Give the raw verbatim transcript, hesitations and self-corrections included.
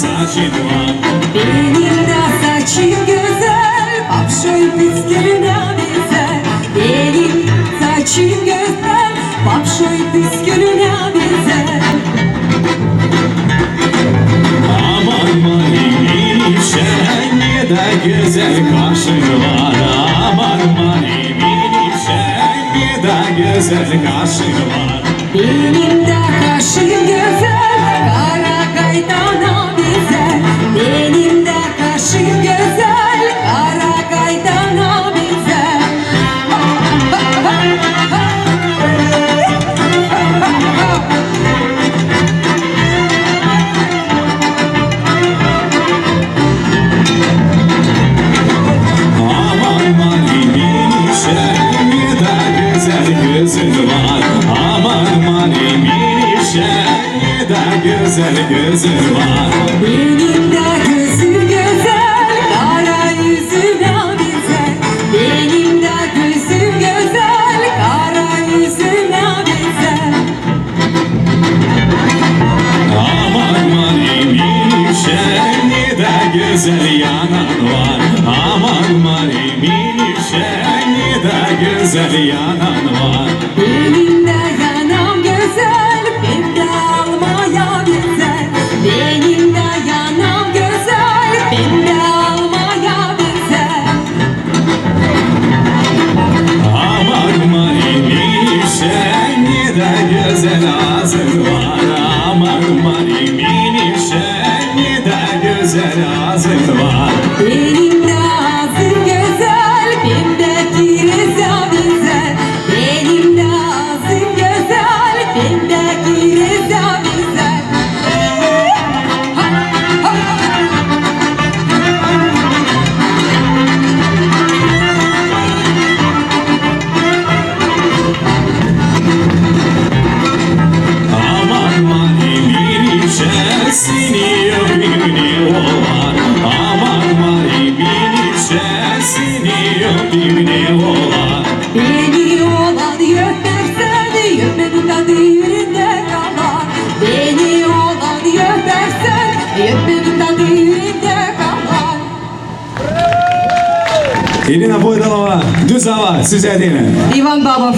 Saçın var. Benim dä saçım gözäl, papşoy püskülünä bezär. Benim saçım gözäl, papşoy püskülünä bezär. Aman Mari, Minişä, ne dä gözäl kaşın var. Aman Mari, Minişä, ne dä gözäl kaşın var. Benim dä kaşım gözäl, kara gaytana bezär. Benim dä kaşım gözäl, kara gaytana bezär. Aman Mari, Minişä, ne dä gözäl gözün var. Aman Mari, Minişä, ne dä gözäl gözün var. Benim dä gözüm gözäl, kara üzümä bezär. Benim dä gözüm gözäl, kara üzümä bezär. Aman Mari, Minişä, ne dä gözäl yanan var. Aman Mari, Minişä, ne dä gözäl yanan var. Benim dä yanam gözäl, pembä almaya bezär. Benim dä yanam gözäl, pembä almaya bezär. Aman Mari, Minişä, ne dä gözäl aazın var. Aman Mari, Minişä, ne dä gözäl aazın var. Benim dä aazım gözäl, pembä kirezä bezär. Benim dä aazım gözäl, pembä kirezä bezär. Aman Mari, Minişä, seni öpeyim, ne olar. Aman Mari, Minişä, seni öpeyim, ne olar. Beni olan öpersän, öpmenin tadı üründe kalar. Beni olan öpersän, öpmenin tadı üründe kalar. İrina Boydanova, Düz ava, sizä deyni. İvan Babov.